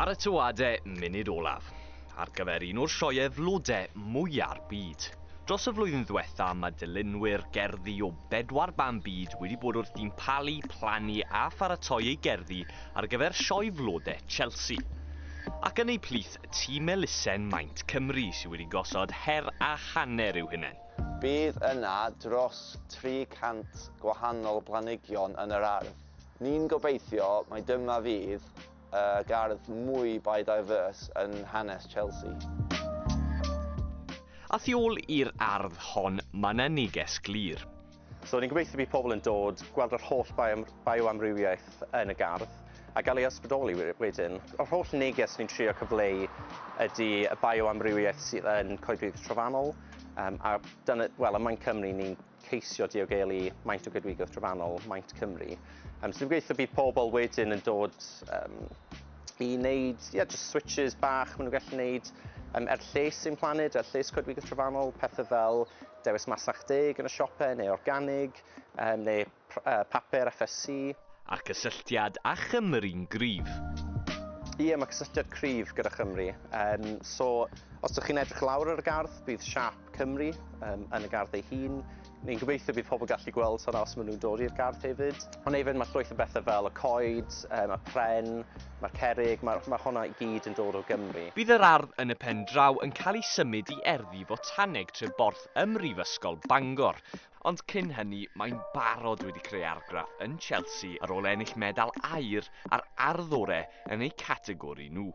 Paratoadau munud olaf ar gyfer un o'r sioeau flodau mwya'r byd. Dros y flwyddyn ddiwetha, mae dylunwyr gerddi o bedwar ban byd wedi bod wrthi'n palu, plannu a pharatoi eu gerddi ar gyfer sioe flodau Chelsea. Ac yn eu plith, tîm elusen Maint Cymru sydd wedi gosod her a hanner i'w hunain. Bydd yna dros 300 gwahanol blanhigion yn yr ardd. Ni'n gobeithio mai dyma fydd y gardd mwy biodiverse yn hanes Chelsea. A thu ôl i'r ardd hon, mae yna neges glir. So ni'n gobeithio bydd pobl yn dod, gweld yr holl bioamrywiaeth yn y gardd a gael ei ysbrydoli wedyn. Yr holl neges ni'n trio cyfleu ydy y bioamrywiaeth sydd yn coedwig trofannol, a dyna, wel, ym Maint Cymru ni'n ceisio diogelu maint o goedwigoedd trofannol Maint Cymru. So dwi'n gobeithio bydd pobl wedyn yn dod i wneud, yeah, just switches bach maen nhw'n gallu wneud er lles ein planed, er lles coedwigoedd trofannol, pethau fel dewis masnach deg yn y siopau, neu organig, neu papur FSC. A'r cysylltiad â Chymru'n gryf. Ie, mae cysylltiad cryf gyda Chymru. So, os ydych chi'n edrych lawr ar y gardd, bydd siâp Cymru yn y gardd ei hun. Ni'n gobeithio bydd pobl gallu gweld hwnna os maen nhw'n dod i'r gardd hefyd. Ond hefyd mae llwyth o bethau fel y coed, y pren, mae'r cerrig, mae hwnna i gyd yn dod o Gymru. Bydd yr ardd yn y pen draw yn cael ei symud i erddi fotaneg Treborth ym Mhrifysgol Bangor. Ond cyn hynny, mae'n barod wedi creu argraff yn Chelsea ar ôl ennill medal aur ar ardd orau yn eu categori nhw.